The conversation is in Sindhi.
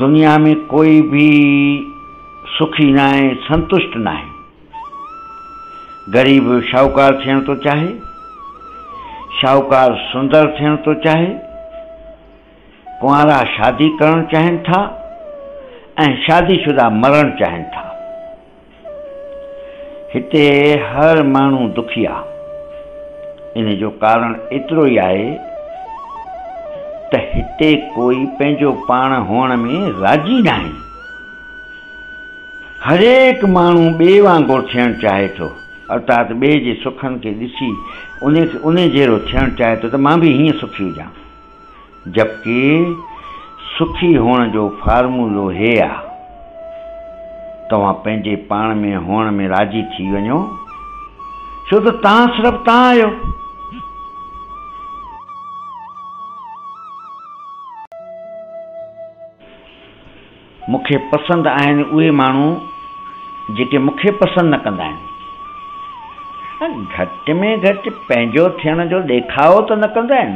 دنيا ۾ ڪوئي به سکي ناهي، سنتشٽ ناهي. غريب شاهوڪار ٿيڻ ٿو چاهي، شاهوڪار سندر ٿيڻ ٿو چاهي، ڪنوارا شادي ڪرڻ چاهين ٿا ۽ شادي شده مرڻ چاهين ٿا. هتي هر ماڻهو دکي آ. ان جو ڪارڻ ايترو ئي آهي ته هتي ڪوئي پنهنجو پاڻ هئڻ ۾ راضي ناهي. هرهڪ ماڻهو ٻئي وانگر ٿيڻ چاهي ٿو، ارٿات ٻئي جي سکن کي ڏسي انهي جهڙو ٿيڻ چاهي ٿو ته مان به هيئن سکي هجان. جبڪه سکي هئڻ جو فارمولو هي آ، توهان پنهنجي پاڻ ۾ هئڻ ۾ راضي ٿي وڃو، ڇو ته توهان صرف توهان آهيو. مون کي پسند آهن اهي ماڻهو جيڪي مون کي پسند نه ڪندا آهن. گهٽ ۾ گهٽ پنهنجو ٿيڻ جو ڏيکاء ته نه ڪندا آهن.